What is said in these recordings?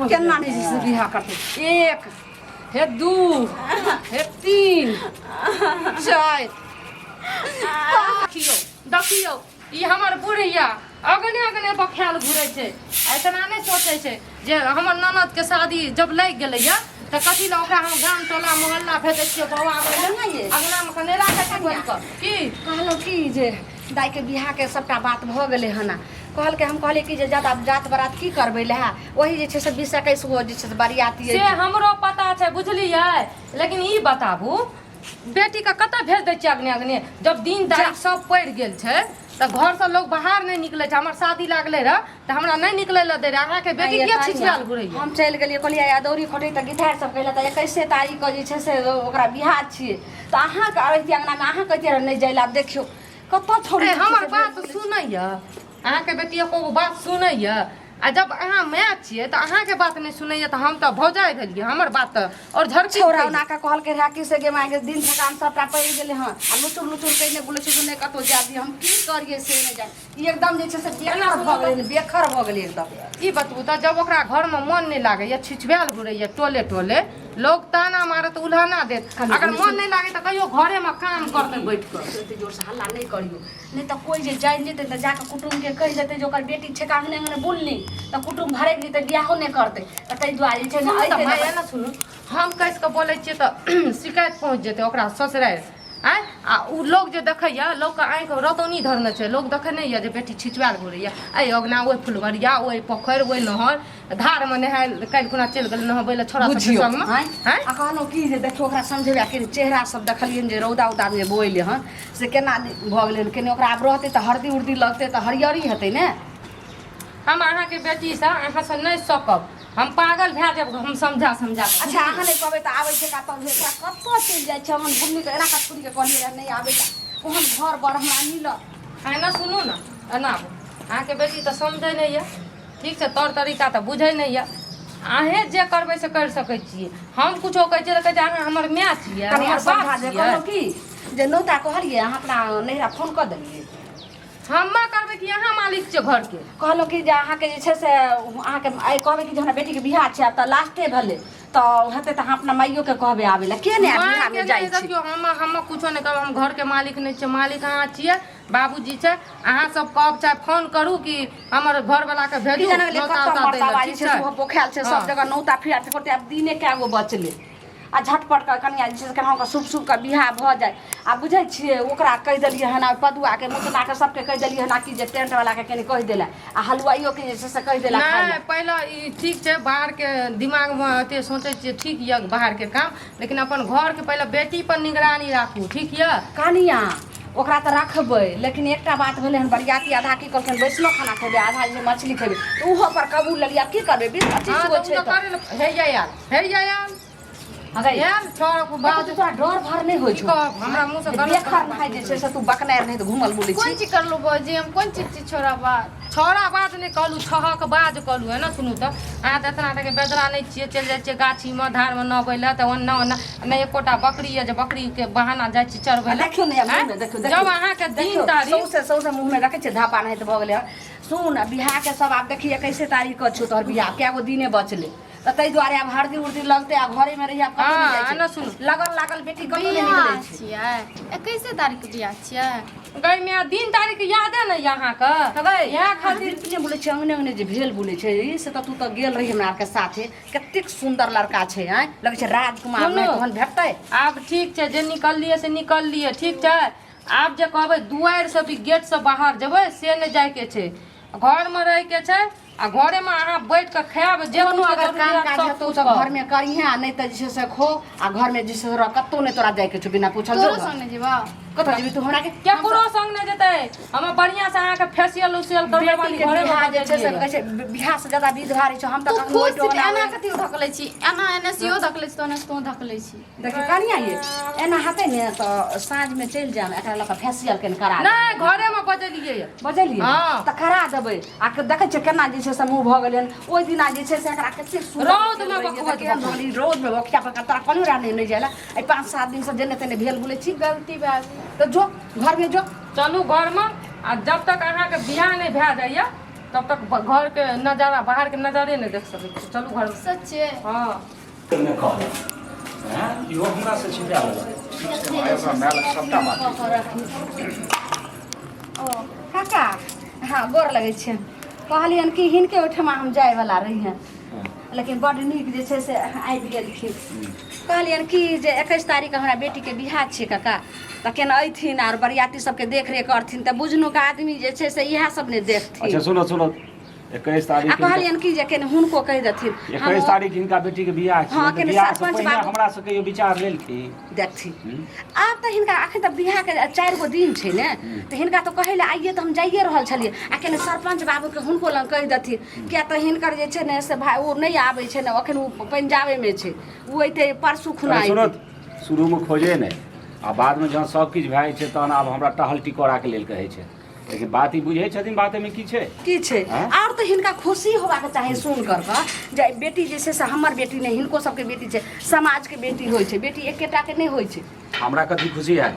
केना नहि जे छै से बियाह करतै। एक हे दू हे तीन चारि। देखियौ देखियौ, ई हमर बुढ़िया अगने अगने बखायल घुरै छै। इतना नहि सोचै छै जे हमर ननद के शादी जब लागि गेलैया तऽ कथी लए ओकरा हम गाम टोला मोहल्ला भेजै छियै बौआ अगना मे कऽ नहि राखै छै घोरि कऽ की? कहलहुँ की जे दाइके बियाहके सबटा बात भऽ गेलै हन। कहलकै, हम कहलियै कि जे जादा जात बारात की करबै लए, वही जे छै से 20-21 गो जे छै से बरियाती। से हमरो पता छै, बुझलियै? लेकिन ई बताबू, बेटीके कतऽ भेज दै छियै अगने अगने? जब दिन तारीख सब पड़ि गेल छै तऽ घरसँ लोग बाहर नहि निकलै छै। हमर शादी लागलै रहए तऽ हमरा नहि निकलै लए दै रहए। अहाँके बेटी किया छिछियाल घुरैया? हम चलि गेलियै, कहलियै अदौरी खोटै तऽ गिठार सब कहले तऽ 21 तारीखके जे छै से ओकरा बियाह छियै, तऽ अहाँके अबितियै अङ्गनामे, अहाँ कहितियै रहए नहि जाइ लए। आब देखियौ कतऽ छोड़ी। हमर बात सुनैया अहाँके बेटी? एको गो बात सुनैया? आ जब अहाँ माय छियै तऽ अहाँके बात नहि सुनैया तऽ हम तऽ भौजाइ भेलियै, हमर बात तऽ आओर झरकी। छौड़ा ओना कऽ कहलकै रहए कि से गे मायके दिन थकान सबटा पड़ि गेलै हँ आ लुचुर लुचुर कहिने बोलै छै नहि कतहु जाय दिअ। हम की करियै से नहि जाय। ई एकदम जे छै से बेखर भऽ गेलै, बेखर भऽ गेलै एकदम। ई बतबू तऽ जब ओकरा घरमे मन नहि लागैया, छिछुआयल घुरैया टोले टोले, लोग ताना मारत, उल्हाना देत। अगर मन नहि लागे तऽ कहियो घरेमे काम करतै बैठ कऽ। एते जोरसँ हल्ला नहि करियौ, नहि तऽ कोइ जे जानि जेतै तऽ जाकऽ कुटुम्बके कहि देतै जे ओकर बेटी छै अङ्गने अङ्गने बुलली, तऽ कुटुम्ब भड़कि जेतै, बियाहो नहि करतै। तऽ ताहि दुआरे जे छै ने सुनू तऽ अइतै माय ने। ने सुनू, हम कसि कऽ बोलै छियै तऽ शिकायत पहुँच जेतै ओकरा ससुरारि। आँय, आ ओ लोग जे देखैया, लोकके आँखि रतौनी धरने छै। लोग देखै नहि यऽ जे बेटी छिचुआयल घुरैया एहि अङ्गना, ओहि फुलबरिया, ओहि पोखरि, ओहि नहर धारमे नहाय काल्हि खुना चलि गेलै नहबै लए छोड़ा सबके बुझियौ संगमे। आँय। आँय, आ कहलहुँ की जे देखियौ ओकरा समझेबै कि चेहरा सब देखलियनि जे रौदा उदामे जे बोएलै हन से केना भऽ गेलै हन। केने ओकरा आब रहतै तऽ हरदी उर्दी लगतै तऽ हरियरी हेतै ने। हम अहाँके बेटीसँ अहाँसँ नहि सकब, हम पागल भए जायब हम समझा समझा कऽ। अच्छा, अहाँ नहि कहबै तऽ आबै छै कतऽ ओकरा, कतऽ चलि जाइ छै। हमर बुन्नीके एना कऽ छोड़िके कहलियै रहए नहि आबै तऽ ओहन घर बर हमरा मिलत। एना सुनू ने, एना आबू। अहाँके बेटी तऽ समझै नहि यऽ, ठीक छै? तौर तरीका तऽ बुझै नहि यऽ। अहेँ जे करबै से करि सकै छियै। हम कुछो कहै छियै तऽ कहै छै अहाँ हमर माय छियै, कनि हमर आर समझा बाप दे। छियै। कहलहुँ की जे नौता कहलियै, अहाँ अपना नैहरा फोन कऽ देलियै? हम्मा करबै कि अहाँ मालिक छियै घरके? कहलहुँ कि जे अहाँके जे छै से अहाँके आइ कहबै कि जे हमरा बेटीके बियाह छै, आब तऽ लास्टे भेलै, तऽ हेतै तऽ अहाँ अपना माइयोके कहबै आबै लए। के नहि आब मायके बियाहमे नहि जाइ छै। देखियौ, हम कुछो नहि कहब। हम घरके मालिक नहि छियै, मालिक अहाँ छियै, बाबूजी छै। अहाँ सब कहब चाहे फोन करू कि हमर घरवला के की भेजू जाने गेलियै नौता कतऽ उता दै लए, मर्दाबा जे ठीक छै से छै? ओहो पोखायल छै सब हँ। जगह नौता फिरा करतै। आब दिने कए गो बचलै आ झटपट कऽ कनिया जे छै से केनाहु कऽ शुभ शुभ कऽ बियाह भऽ जाय। आ बुझै छियै, ओकरा कहि देलियै हन, पदुआके मुतनाके सबके कहि देलियै हन कि जे टेंटवलाके कनि कहि देला आ हलुआइयोके जे छै से कहि देला खाय नहि लए। पहिले ई ठीक छै, बाहरके दिमागमे एते सोचै छियै, ठीक यऽ बाहरके काम, लेकिन अपन घरके पहिले बेटी पर निगरानी राखू, ठीक यऽ? कनिया ओकरा तऽ रखबै, लेकिन एकटा बात भेलै हन, बरियाती आधा की कहलखिन वैष्णो खाना खेबै, आधा जे मछली खेबै, तऽ ओहो पर कबूल लेलियै। आब की करबै, 20-25 हँ गो तऽ ओ छै तऽ तऽ करै लए हे आयल, हे आयल। हँ गै। आयल छओ बात बात तोरा डर भर नहि होइ की छौ? कहब, हमरा मुँहसँ गलत बेखर गलत नहाय जे छै से तू बकनाइ नहि तऽ घुमल बुलै कोन छी। चीज करलू बौजी? हम कोन चीज छी छोरा बात? छौड़ा बात नहि कहलहुँ, छहक बाज कहलहुँ। है ने सुनू तऽ, अहाँ तऽ एतना तक बेदरा नहि छियै, चलि जाइ छियै गाछीमे धारमे नहबै लए तऽ ओन्ना ओन्ना। नहि एकोटा बकरी यऽ जे बकरीके बहाना जाइ छी चरबै लए? देखियौ ने मुँहमे देखियौ। जब अहाँके दिन देखियौ तारीख सौंसे सौंसे मुँहमे देखै छियै धापा नहि तऽ भऽ गेलै हन। सुन, आ बियाहके सब आब देखी 21 तारीख के छौ तोहर बियाह, कए गो दिने बचलै, तऽ ताहि दुआरे आब हरदी उर्दी लगतै आ घरेमे रहियै, आब कतहु नहि हँ, जाइ एना छै। सुनू। लगल लागल बेटी कतहु नहि बियाह निकलै छै। छियै, 21 तारीख के बियाह छियै। गै माय, दिन तारीख यादे नहि यऽ अहाँके? गै, इएह खातिर खातिर बोलै छै अंगने अंगने जे भेल बोलै छै ई से तऽ तू तऽ गेल रही हमरा आरके साथे, कतेक सुन्दर लड़का छै, आँय, लगै छै राजकुमार। सुनू। नहि तहन भेटतै। आब ठीक छै, जे निकललियै से निकललियै, ठीक छै? आब जे कहबै दुआरिसँ भी गेटसँ बाहर जेबै से नहि जाइके छै, घरमे रहैके छै आ घरेमे अहाँ बैठ कऽ खायब जे कोनो किछुके अगर काम जरूरी काज सब हेतौ कुछ तऽ करब। घरमे करिहे आ नहि तऽ जे छै से खो आ घरमे जे छै से रह, कतहु नहि तोरा जाइके छौ बिना पूछल। जो तोरो घर। संग नहि जेबा? कतऽ जेबही तू हमरा के? केकरो संग नहि जेतै। हम बढ़िआँ से अहाँके फेसियल उसियल करबै वाली बेटीके घरेमे बियाह जे छै से बजेलियै। कहै छै बियाह से ज्यादा विध भारी छै। हम तऽ तू कखनो खुश ओहि टोला छी, एना कथी धकलै छी? एना एने सियो धकलै छी तऽ ओने तू धकलै छी। देखियौ कनिया, ये एना हेतै ने तऽ साँझमे चलि जायब, एकरा लऽ कऽ फेसियल कनि करा देबै। नहि, घरेमे बजेलियै यऽ। बुझलियै? हँ। तऽ करा देबै आ देखै छियै केना जे छै से मुँह भऽ गेलै हन। ओहि दिना जे छै से एकरा कतेक सुन्दर रौदमे भेल रहियै, बकबक तऽ केहन भऽ गेलै रौदमे बकिया बका। तोरा कहलियौ रहए नहि जाइ लए, एहि 5-7 दिनसँ जेने तेने भेल बुलै छी। गलती भए गेल। तऽ जो घरमे जो। चलू घरमे, आ जब तक अहाँके बियाह नहि भए जाइए तब तक घर के नजारा बाहर के नजारे नहि देख सकै छी। चलू घर। सच्चे? हँ। नहि कहलक हैं, इहो हमरा से छिपा लेलक। ठीक छै, आइ ओकरा माय लग सबटा बात। ओ काका, हँ, गोर लगै छियनि। कहलियनि कि हिनके ओहिठमा हम जायवला रहियनि, लेकिन बड्ड नीक जे छै से आबि गेलखिन। कहलियनि कि जे 21 तारीखके हमरा बेटीके बियाह छियै काका, तऽ केना अयथिन आर बरियाती सबके देखरेख करथिन, तऽ बुझनुक आदमी जे छै से इएह सब ने देखथिन। अच्छा, सुनो सुनो, 21 तारीख आ कहलियनि कि जे केने हुनको कहि देथिन। 21 तारीख हिनका बेटीके बियाह छै। हँ, तऽ केने बियाह से सरपञ्च पहिने बाबू- हमरा से कहियो विचार लेलखिन? देखथिन। आब तऽ हिनका अखन तऽ बियाहके 4 गो दिन छै ने, तऽ हिनका तऽ कहै लए आइए तऽ हम जाइए रहल छलियै। आ केने सरपञ्च बाबूके हुनको लग कहि देथिन, किया तऽ हिनकर जे छै ने से भाय ओ नहि आबै छै ने, अखन ओ पंजाबेमे छै, ओ अयतै परसू खुना। अरे सुनो, अयतै। शुरूमे खोजे नहि आ बादमे जहन सब किछु भए जाइ छै तहन आब हमरा टहल टिकोराके लेल कहै छै। लेकिन बात ई बुझै छथिन, बात एहिमे की छै? की छै? आँय? आओर तऽ हिनका खुशी होबाक चाही सुन कर कऽ जे बेटी जे छै से हमर बेटी नहि, हिनको सबके बेटी छै, समाजके बेटी होइ छै। बेटी एकेटाके नहि होइ छै। हमरा कथी खुशी है?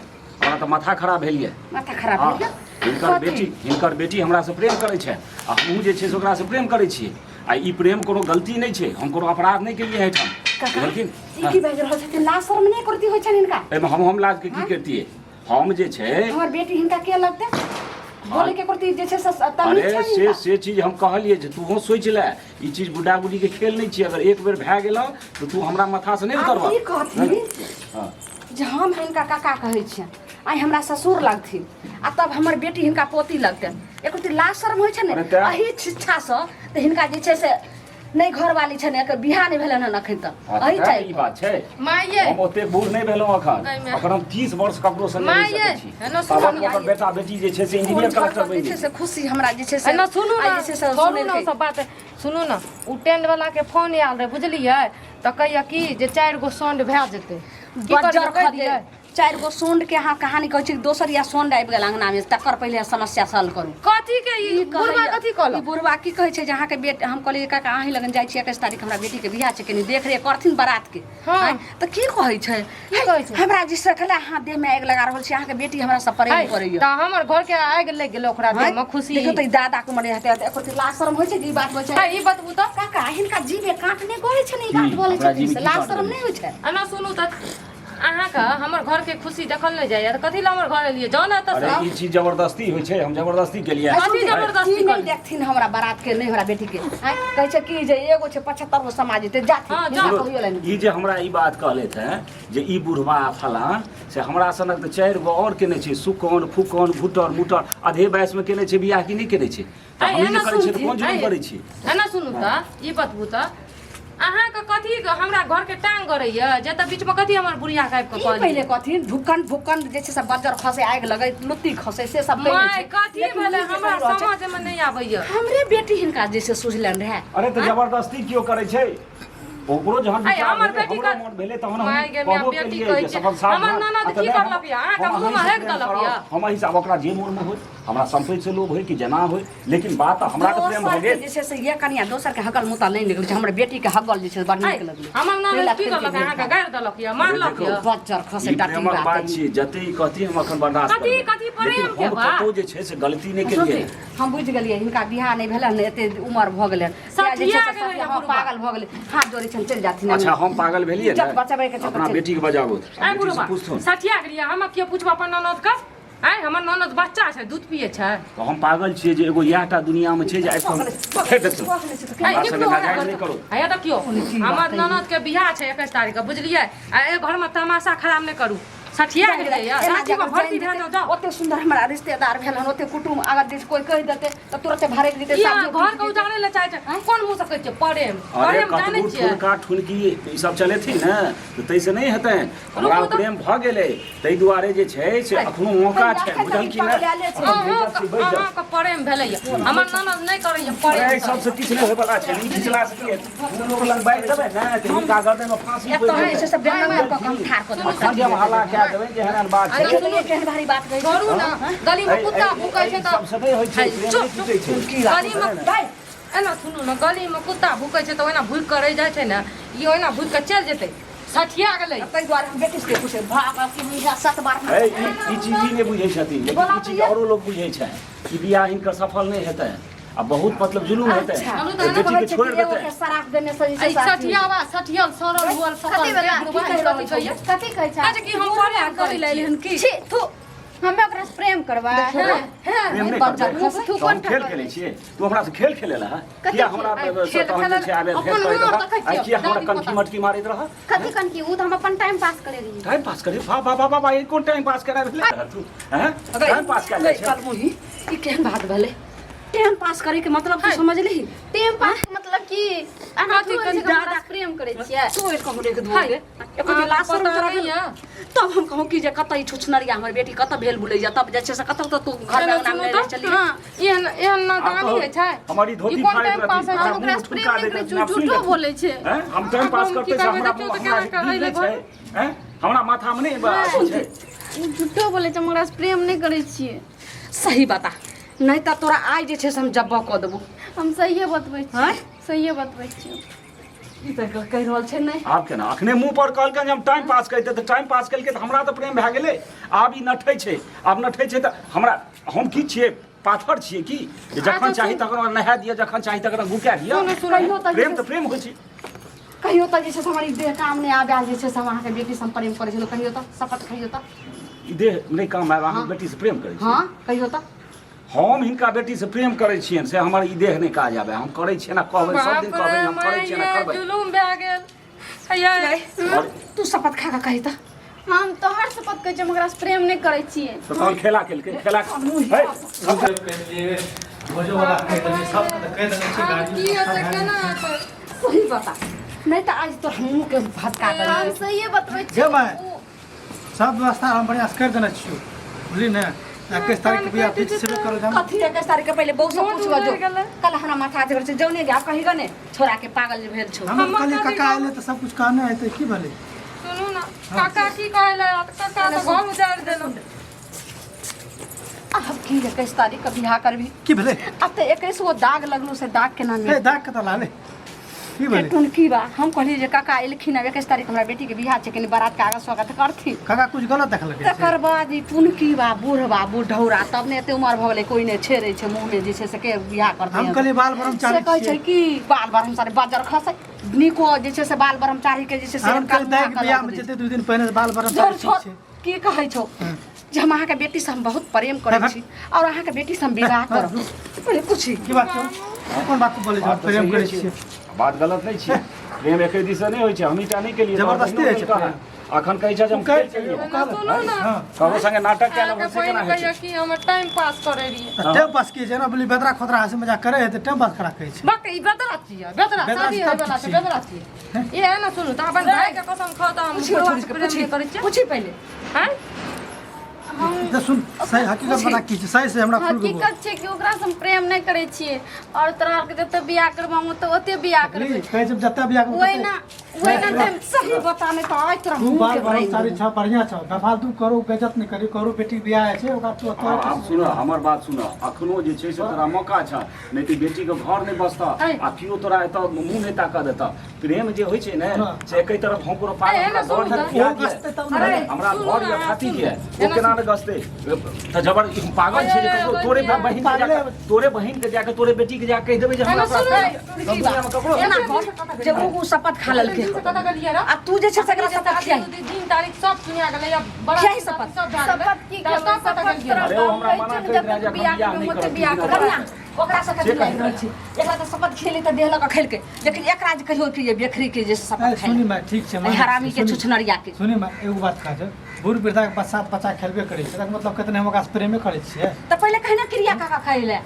हमरा तऽ माथा खराब भेल यऽ। माथा खराब हँ, भेल यऽ? हिनकर कथी? बेटी, हिनकर बेटी हमरासँ प्रेम करै छै आ हमहूँ जे छै से ओकरासँ प्रेम करै छियै आ ई प्रेम कोनो गलती नहि छै, हम कोनो अपराध नहि केलियै एहिठाम। काका, बुझलखिन? ई की बाजि रहल छथिन? लाज शरम नहि करती होइ छनि हिनका? एहिमे हम लाजके की करतियै? हम जे छै हमर बेटी हिनका के लगतै? बोले के प्रति जे छै से तमीज अरे छै से हिनका? से चीज हम कहलियै जे तूहो सोचि ले, ई चीज गुड्डा गुड्डी के खेल नहि छियै। अगर एक बेर भए गेलौ तऽ तू हमरा माथा से नहि आब उतरबह। ई कहथिन हँ। जे हम हिनका काका कहै छियनि, आइ हमरा ससुर लगथिन आ तब हमर बेटी हिनका पोती लगतनि। एको लाज शर्म होइ छै ने? अरे तें- एहि शिक्षासँ तऽ हिनका जे छै से नहि घरवाली छनि, एकर बियाह नहि भेलनि हन अखन तक। हँ, एहि तऽ टाइप ई बात छै। माये। हम ओते बूढ़ नहि भेलहुँ अखन। गई माय। अखन हम 30 वर्ष ककरो संगे रहि माय ये, सकै छी। एना सुनू ताबत ने। ओकर बेटा बेटी जे छै से इंजीनियर कलेक्टर बनि जे छै जेतै। से खुशी हमरा जे छै से एना सुनू आइ ने, जे छै से छोड़ू ने सुनेलकै। ओ सब बात। सुनू ने, ओ टेंट वाला के फोन आयल रहै, बुझलियै? तऽ कहैया कि जे 4 गो साउंड भए जेतै। की करियै, बज्जर कहि खदे दियै? 4 गो सोंड के अहाँ कहानी कहै छी, दोसर या सोंड आबि गेल अंगना मे, तकर पहिले समस्या सॉल्व करू। कथी के ई ई बुढ़वा? कहैया- कथी कहलक ई बुढ़वा की कहै छै जे अहाँके बेट, हम कहलियै काका अहीं लगन जाइ छी, 21 तारीख हमरा बेटी के बियाह छै, कनी देख रेख करथिन बारात के। हँ। आँय, तऽ की कहै छै? की कहै छै? हमरा जे सकला अहाँ देह मे आगि लगा रहल छी, अहाँके बेटी हमरा सब प्रेम है, करैया। तऽ हमर घर के आगि लागि गेलै ओकरा देह मे खुशी। देखियौ तऽ ई दादा के मने हेतै एको लाज शरम होइ छै जे ई बात होइ छै? है, ई बतबू तऽ। काका, हिनका जीभे काट नहि गड़ै छै ने, ई बात की? बोलै हमरा छथिन जीभ से की लाज काट शरम गड़ै नहि होइ छै? एना सुनू तऽ, अहाँके हमर घरके खुशी देखल नहि जाइए तऽ कथी लए हमर घर एलियै? जाउ ने एतऽसँ। अरे ई चीज जबरदस्ती होइ छै? हम जबरदस्ती केलियै? कथी जबरदस्ती की नहि करी? देखथिन हमरा बारात के, नहि हमरा बेटी के? आँय, कहै छै कि जे एगो छै 75 गो समाज जेतै, जाथिन। हँ, जाउ। हिनका कहियो लए नहि। ई जे हमरा ई बात कहलथि हेँ जे ई बुढ़वा फलाँ, से हमरा सनक तऽ 4 गो आओर केने छै, सुकन फुकन घुटर मुटर, अधे वयसमे केने छै बियाह कि नहि केने छै? तऽ आँय, हमही जे एना करै छियै तऽ सुनथिन, कोन जुर्म आँय, करै छी? एना सुनू तऽ, ई बतबू तऽ, अहाँके कथी हमरा घरके टांग गड़ैया जे तऽ बीचमे कथी हमर बुढ़िया के आबि कऽ ई कहलियै? पहिले कथिन ढुक्कन भुक्कन जे छै से बज्जर खसे, आगि लगै, लुत्ती खसे, से सब पहिले माय छै। कथी लेकिन भेलै ई जे हमरा कहि रहल छै, समझमे नहि आबैया। हमरे बेटी हिनका जे छै सुझलनि रहए। अरे तऽ जबरदस्ती केओ करै छै? ओकरो जहन आइ विचार हमर भेलै, बेटी हमरो के- मोन भेलै तहन हम माय गे माय, कहबो बेटी केलियै कहै जे छै। सफल साथ हमर भेल। ननद आ तऽ की नहि, करलक यऽ? अहाँके हम मुँहमे अहींसँ हेक प्रेम देलक करब, यऽ? हम अहींसँ, आब ओकरा जे मोनमे होय, हमरा संपत्ति से लोभ होय कि जेना होय, लेकिन बात तऽ हमरा तऽ प्रेम भऽ दोसरके गेल। जे छै से ये कनिया, दोसरके हगल मुतल नहि निकलै छै, हमर बेटीके हगल जे छै से बड़ नीक लगलै। हमर ताहि लए ननद की फेर करलक के अहाँके? गारि देलक यऽ, मारलक देखो, यऽ? बज्जर खसे ई डाटी प्रेमक बात बात छियै, जते ई कहती हम अखन बर्दाश्त कथी- करबै। कथी प्रेम लेकिन के हम बात? कतौ जे छै से गलती नहि केलियै। सुनती, हम बुझि गेलियै हिनका बियाह नहि भेलनि, एते उमर भऽ गेलनि, तें जे छै सठिया से गेलै सठिया, हँ, बुढ़बा। पागल भऽ गेलै। हाथ जोड़ै छनि, चलि जाथिन। अच्छा, हम पागल भेलियै इज्जत ने? बचाबै के छै तऽ अपना चलि। बेटी के बजाबू, आइ बेटी से बुढ़बा पूछथुन। सठिया गेलियै, हम कियो पूछब अपन ननद के? आइ हमर ननद बच्चा छै, दूध पिए छै? तऽ हम पागल छियै जे एगो इएह टा दुनिया मे छै जे आबि कऽ हम फेर देखियौ। आइ हमरा निकलू संगे हमरा नाजायज घर नहि से। करू। हैया देखियौ, हमर ननद के बियाह छै 21 तारीख के, बुझलियै? आ एहि घर मे तमाशा खराब नहि करू। सठिया गेलै या एना रांची मे जगह भर्ती जानि भए जेतै, जाउ, जाउ। ओते सुंदर हमरा रिश्तेदार भेल हन, ओते कुटुम, अगर जे कोई कहि देतै तऽ तुरते भड़कि जेतै। ई सब अहाँ जे घर के उजाड़े लए चाहै छै। कोन मुँह से कहै छियै प्रेम? अरे प्रेम जानै कतबो छियै? ठुनका ठुनकी ई सब चलेथिन ने तऽ ताहिसँ नहि हेतनि। हमरा रुकू तऽ। प्रेम भऽ गेलै, ताहि दुआरे जे छै से अखनो मौका छै, अखन तक बुझलखिन ने? पगलायले छै। अखन बैठ जाउ, बैठ जाउ। अहाँके प्रेम भेलैया, हमर ननद नहि करैया अरे एहि प्रेम। सबसँ किछु नहि होयवला छै। ई घिचला से की हेतै? दू लोग लग बाजि देबै ने तऽ हिनका गर्दनमे फाँसी पड़ि एतऽ जे छै जेतै। से बेंगल कऽ के हम ठाढ़ कऽ देबै। अखन जे हम हल्ला कए देबै जे एहन एहन बात छै। देखियौ तऽ केहन भारी बात कहै छै। छोड़ू ने, गली मे कुत्ता भूकै छै एहि तऽ सबसँ नहि होइ छै, प्रेम चुप, नहि टूटै छै। की बात गली मे दाइ, एना सुनू ने, गली मे कुत्ता भूकै छै तऽ ओहिना भूकि कऽ रहि जाइ छै ने, ई ओहिना भूकि कऽ चलि जेतै। सठिया गेलै। ताहि दुआरे हम बेटी सबके पूछे भाग कि बुझा सात बार। है, ई चीज ई नहि बुझै छथिन, लेकिन ई चीज औरो लोक बुझै छै कि बियाह हिनकर सफल नहि हेतै। आ बहुत मतलब जुलूम हेतै अच्छा। तऽ बेटी के छोड़ि एगो देतै के शराब देने से जे छै एहि से अथी। सठियावा सठियल सड़ल हुअल कथी सकल बला देख की कहि रहल कथी छौ? कहिए कथी कहै छै अच्छा कि हम प्रेम करै लए एलिहन की छी थू हमे ओकरा से प्रेम करबै प्रेम नहि बच्चा करबै मुँह तऽ हम खेल खेलै छियै तू हमरा से खेल खेले लए किया हमरा खेल तहन जे खेलै छै आबे अपन भेंट करैत उमर रह देखै आइ छियै, किया हमरा दादी कनखी पोता। मटकी मारैत रह कथी कनकी उ तऽ हम अपन टाइम पास करे रहियै टाइम पास करे वाह वाह वाह वाह ई कोन टाइम पास करा भेलै तू हैं टाइम पास कयल जाइ छै कलमुही ई केहन बात भेलै टाइम पास करे के मतलब तू समझली टाइम पास के मतलब कि अहाँ कथी थोड़े कथी छै कि हमरा दादा- से प्रेम करै छियै तू एक कहूँ एक हाय। दू एको दिन लाश पता तोरा नहि भेल यऽ। तब हम कहूँ कि जे कतऽ ई छुछनरिया हमर बेटी कतऽ भेल बुलैया तब जे छै से कतऽ तऽ तू घर में एना अंगना सुनू में तऽ, रह चली हाँ एहन एहन आब नादानी कहू, होइ छै हमर ई धोती ई कोन फाड़ैत टाइम पास रहती, होइ छै हमरा ओकरा मुँह से प्रेम ठुका नहि दैत करै रहती, छै आब सुनि झूठो ले तू। बोलै छै हैं? हम टाइम आब पास हम की करते से करबै हमरा देखियौ तऽ हमरा केना कऽ दिल अइलै नहि छै हैं? हमरा माथा में नहि अथी छै उ झूठो बोलै छै हम ओकरा से प्रेम नहि करै छियै सही बता नहीं तऽ तोरा आइ जे छै से हम जब्बा कऽ देबो हम सहिए बतबै छियै आँय? सहिए बतबै छियै ई तऽ कहि रहल छै नहि आब केना अखने मुंह पर कहलकनि जे हम टाइम पास करिते तऽ टाइम पास केलकै तऽ हमरा तऽ प्रेम भए गेलै आब ई नठै छै आब नठै छै तऽ हमरा हम की छियै पाथर छियै की जे जखन अच्छा, चाही तखन ओकरा नहा दिअ जखन चाही तखन गुका दिअ सुनू, सुनू। कहियो तऽ प्रेम तऽ प्रेम होइ छै कहियो तऽ जे छै से हमर ई देह काम नहि आबि जे छै से हम अहाँके बेटीसँ हम प्रेम करै छलहुँ कहियो तऽ शपथ खइयो तऽ ई देह नहि काम आयल अहाँ बेटीसँ प्रेम करै छी हँ कहियो तऽ हम हिनका बेटीसँ प्रेम करै छियनि से हमर ई देह नहि काज आबै हम करै छियनि आ कहबै सब दिन बाप कहबै रे हम करै छियनि आ माय करबै जुलुम भए गेल अये और तू शपथ खा कऽ कही तऽ हम तोहर शपथ कहै छियै हम ओकरा से प्रेम नहि करै छियै तऽ तहन खेला केलकै खेला हे भोजोवला कहि देलियै सबके तऽ कहि देने छियै आब की गाड़ी हेतै केना हेतै सही बता नहि तऽ आज तोर मुँह के भसका हम देबै सहिए बतबै गे छियै माय सब व्यवस्था हम बढ़िआँ से करि देने छियौ बुझली ने 21 तारीख के बियाह फिक्स छेबे करो हम कथी 21 तारीख के पहिले बहू से मोन पूछबो जो उजड़ि गेलै। कल हमरा माथा झगड़ छै जौने गे आब कही गने छोरा के पागल जे भेल छौ हम हमर कहलियै कथी काका एलै तऽ सब कुछ कहने हेतै की भेलै सुनू ने काका की कहै लए आयत? काका तऽ घर उजाड़ि देलहुँ आब की 21 तारीख के बियाह करबी की भेलै अब तऽ 21 गो दाग लगलो से दाग केना ए मिटतै दाग कतऽ लागलै की भेलै टुनकी बा हम कहलियै जे काका एलखिन आब 21 तारीख हमरा बेटी के बियाह छै कनि बारात के आगाँ स्वागत करथिन काका कुछ गलत देखलकै तकर बाद ई टुनकी बा बूढ़ बा बुढ़ौरा तब ने एते उमर भऽ गेलै कोइ नहि छेड़ै छै मुँहमे जे छै से के बियाह करतै हम कहलियै बाल ब्रह्मचारी से कहै छै छियै कि बाल ब्रह्मचारी बजर खसै नीको जे छै से बाल ब्रह्मचारी के जे छै से हम कहलियै दाइके बियाहमे मुँह जेतै 2 दिन पहिने बाल छोड़ ब्रह्मचारी छोड़ छै की कहै छौ जे हम अहाँके बेटीसँ हम बहुत प्रेम करै छी आओर अहाँके बेटीसँ हम विवाह करब पहिले पूछी की बात छौ कोन बात बोलै छौ बात तऽ प्रेम सहिए करै छै। छियै बात गलत नहि छै प्रेम एके दिस नहि होइ छै हमही टा नहि केलियै जबरदस्ती होइ छै प्रेम। अखन कहै छै जे हम कहै खेल केलियै ओ कहलक, सुनू ने। हँ ककरो संगे नाटक कए अहाँके लेबै से बहिन केना होइ कहैया छै कि हम टाइम पास करै रहियै तऽ टाइम पास की जेना बोली बेदरा खोदरा हंसी मजाक करे है तऽ टाइम पास करा कहै छै बक ई बेदरा छियै बेदरा बेदरा शादी छी होय तब वाला छै ठीक बेदरा छियै ई है ने सुनू तऽ अपन भाई के कसम खाउ तऽ हम पूछी बुढ़वा छोड़ी से के प्रेम पूछी नहि करै छियै पूछी पहिले आँय तऽ सुन सही हकीकत बता की छै सही से हमरा खुल के बोल हकीकत छै कि ओकरा से हम प्रेम नहि करै छियै आओर तोरा आरके जते बियाह करबो हम ओते ओते बियाह करबै कहै छै जते बियाह करबै ओहि ना ओहि ना टाइम सही बता नहि तऽ आइ तोरा तू मुँह बाल के ब्रह्मचारी छौ बढ़िआँ छौ बेफालतू करो बेजत नहि करी करो बेटीके बियाह होइ छै ओकरा तू आब आब सुन हमर बात सुन अखनो जे छै से तोरा मौका छ नहि तऽ बेटीके घर नहि बसतह आ केओ तोरा एतऽ मुँह नहि ताकऽ देतह प्रेम जे होइ छै ने से एके तरफ हम कोनो पागल ए, हमरा एना घर सुनू यऽ ओ गसतै तब ने अरे, हमरा सुनू घर ने, यऽ खाती सुनू। के ओ केना ने गसतै तऽ जबर ई हम पागल छै जे ककरो तोरे बहिन के जाके तोरे बहिन के जाके तोरे बेटी के जाके कहि देबै जे हमरा एना सुनू तोरा ने, प्रेम यऽ। दुनियामे ककरो एना कर जे उ शपथ खा लेलकै कतऽ गेलियै रऽ आ तू जे छै से एकरा शपथ खियाही दिन तारीख सब सुनिया गेलै या बड़ा खियाही शपथ। सब भए गेलै। शपथ की तब खेबै कतऽ शपथ गेलियै तोरा अरे ओ हमरा कहै मना छियौ ने करैत जब रहै जे तक बियाह एखन बियाह करबै नहि ओते करब, बियाह तीन करबै कनिया ओकरा से से कथी लागि कही। रहल छै एकरा तऽ शपथ खेली तऽ देह लऽ कऽ खेलकै लेकिन एकरा जे कहियो कि जे बेखरी के जे ए, शपथ सुनी खाइ माय ठीक छै मानै हरामी छी, के सुनी। छुछनरिया के सुनी माय एगो बात कहै छै बूढ़ वृद्धा के बच्चा बच्चा खेलबे करै छै तकर मतलब कतने हम ओकरा से प्रेमे करै छियै तऽ पहिले कही ने क्रिया काका खाइ लए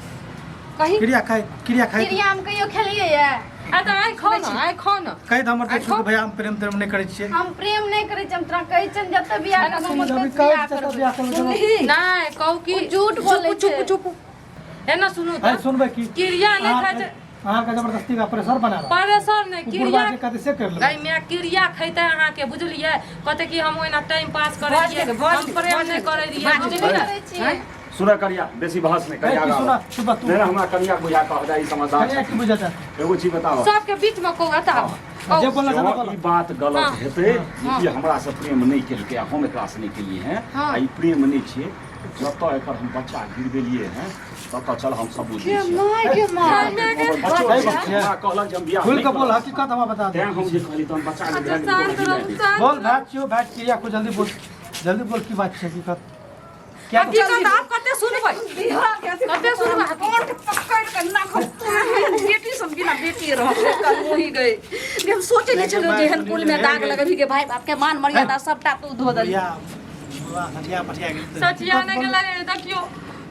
कही क्रिया खाइ क्रिया खाइ क्रिया हम कहियो खेलियै ये आ तऽ आइ खाउ ने आइ खाउ ने कहि दे हमर देखियौ कि भैया हम प्रेम त्रेम नहि करै छियै हम प्रेम नहि करै छियै हम तोरा कहै छियनि जते बियाह करबै जब ओते कहै बियाह छियै तब करबै बियाह करबै सुनही नहि कहू कि ओ झूठ बोलै चुप छै। चुप एना सुनू है तऽ सुनबै की क्रिया नहि खाइ छै अहाँके जबरदस्ती का प्रेशर बना रहा परेशान नहि बुढ़वा क्रिया के कहते से कर लेबै गई माय क्रिया खैते अहाँके बुझलियै कहते कि हम ओहिना टाइम पास करै बाज रहियै के, बाज हम के, प्रेम बाज नहि के। करै रहियै बाज के। बुझलियै करै छियै सुनऽ कनिया बेसी बहस नहि है कनिया की सुना सुबह तू नहि नहि, हमरा कनिया बुझा कह दे ई समझदार कनिया छै। की बुझाता एगो चीज बताओ सबके बीच मे कहू एतऽ आबू। जे बोलना जँ से बोला ई बात गलत हाँ। हेतै जे ई हमरा से प्रेम नहि केलकै आ हम एकरा से नहि केलियै हैं हाँ। आ ई प्रेम नहि छियै जतऽ एकर हम बच्चा गिरबेलियै हैं ततऽ चल हम सबूत दै छियै। माय गे माय बच्चो सही बात छै। हमरा कहलक जे हम बियाह खुल नहि के बोल करब। हकीकत हमरा बता दे तें हम जे कहली तहन बच्चा के अच्छा भए गेल शांत तोरा रहू गिरा दे। शांत बोल भाई छियो भाई क्रिया को जल्दी बोल जल्दी बोल की बात छै हकीकत क्या हकीकत आप कते सुनबै बिहार के अथी कते सुनबै कोन के पकड़ के नाक बेटी सब बिना बेटी रह मोही गए गे हम सोचे नहीं छलियो जे एहन कुल में दाग लगबी के भाई बाप के मान मर्यादा सबटा तू धो देली बुढ़िया बुढ़वा सठिया पठिया गेल तऽ सठिया नहि गेलै देखियौ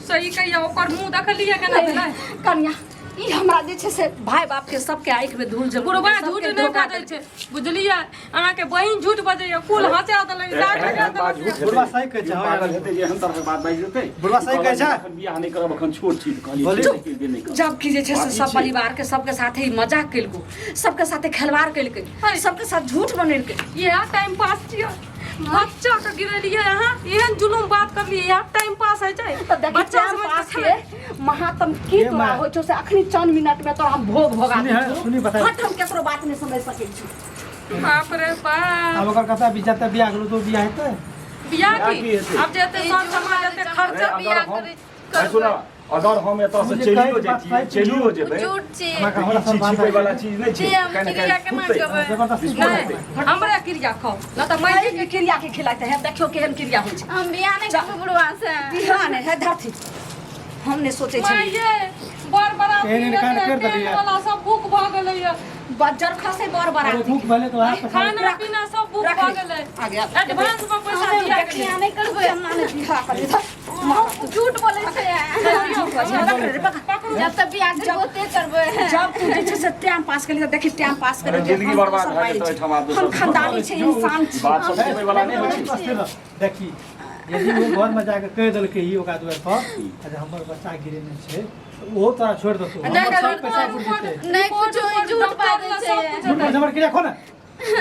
सही कहिया ओकर मुंह देखलियै केना भेलै कनिया ई हमरा जे छै से भाई बाप के सबके आँखि में धूल जम बुढ़वा झूठ नहि बजै छै बुझलियै अहाँके बहिन झूठ बजैया कुल हँसा देलक दाग लगा देलक बुढ़वा सही कहै छै, हँ। पागल हेतै जे एहन तरहक बात बाजि देतै बुढ़वा सही कहै छै? एखन बियाह नहि करब एखन छोट छी तऽ कहलियै बोली। ठीक छै, नहि करब। जबकि जे छै से बात ई सब छै। परिवार के सबके साथे ही मजाक केलको सबके साथे खेलवाड़ केलकै सबके साथ झूठ बनेलकै इएह टाइम पास छियै बच्चा के गिरेलियै अहाँ एहन जुलुम बात करलियै इएह टाइम पास होइ छै तऽ देखी बच्चा टाइम समझ पास के के महात्म की हे तोरा माय। होइ छौ से अखनी चंद मिनट में तोरा हम भोग भोगा सुनी है, सुनी बताइ। हट हम केकरो बात नहीं समझ सकै छी बाप रे बाप आब ओकर कथा बीच जते बियाह गेलो तो बियाह हेतै बियाह बियाह की की हेतै? आब जेते सर समाज जेते अरे, खर्चा अगर बियाह हम- करै- भाइ सुन अगर हम एतऽ से मुझे चलियो कहै के बात जैतियै सही चलियो जेबै झूठ छी हमरा तऽ हमरा ई सब चीज बात छिपै वाला चीज नहि छै जे हम काहे ने क्रिया काहे केना फुटतै। करबै? जबरदस्ती विस्फोट नहि हेतै। हमरे क्रिया खाउ नहि तऽ माय माय के क्रिया के खिलाते हैं देखियो केहन क्रिया होइ छै हम बियाह नहि करबै बुढ़वा से बिहान है धरती हम नहि सोचै छलियै माये बर बराती एहन एहन कांड करि देलियै। वाला सब बुक भऽ गेलैया बज्जर खसे बर अरे बराती भूख भेलै तऽ वएह पैसा खाना पीना सब बुक रख भऽ ले। गेलै आगे आ। एडवांस में पैसा हम दिया गेलै बियाह नहि करबै केना नहि बियाह करी धर। झूठ बोलै छै जब तक बियाह करबै ओते करबै जब तू जे छै से टाइम पास केली तऽ देखी टाइम पास करे जिंदगी बर्बाद भए जेतै एहिठाम आब दोसर हम खानदानी छै इंसान छी बात सब सुनै वाला नहि होइ छै स्थिर रह। देखी यदि ओ घरमे जाके कहि देलकै ई ओकरा दुआरि पर जे हमर बच्चा गिरेने छै तऽ ओहो तोरा छोड़ि देतौ नहि, हमर सब नहि, पैसा पुरि जेतै नहि कुछो ई झूठ बाजै छै झूठ बाजै हमर क्रिया खो ने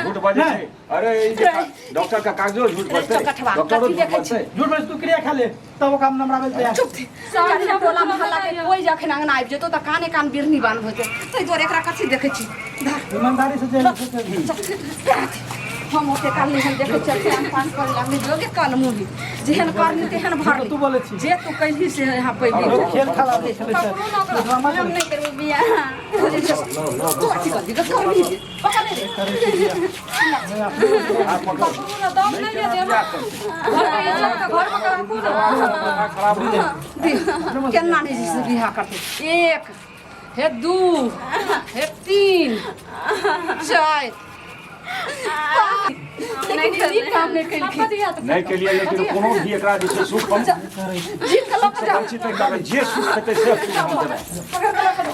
झूठ बजै छै अरे ई जे डॉक्टर का कागजो झूठ बजतै चौकठवा, डॉक्टरो कथी झूठ देखै छी? बजतै झूठ बाजै तू क्रिया खा ले तब ओकरा हम नम्बर आबै तैयार चुप थी जाने टोला मोहल्ला के कोई जखन अंगना आबि जेतौ तऽ काने कान बिरनी बान्ह होतै ताहि दुआरे एकरा कथी देखै छी धर ईमानदारी से जे छै से हम ओते काल नहि हम देखै छियै टाइम पास करे लागली जोगे काल मुही जेहन करनी तेहन भरली तू बोलै छी जे तू कैलही से यहाँ पैबी लोग खेल खेला खेलै छै ड्रामा हम नहि करबै बियाह तू अथी कर दी करबी पकड़ ले रे करै छै बियाह। नहि, अपने हाथ पकड़ पकड़ू ने दम नहि केना यऽ देह बियाह करतै? घरमे इज्जत के घरमे के राखू ने माथा खराब हो जाइ दी केना नहि से बियाह करतै एक हे दू हे तीन चारि लेकिन ई काम नहि केलखिन नहि केलियै लेकिन कोनो भी एकरा जे छै सुख हम जीत के लऽ कऽ जा वंचित नहि करबै जे सुख हेतै से सुख हम देबै पकड़ के लऽ कऽ जा।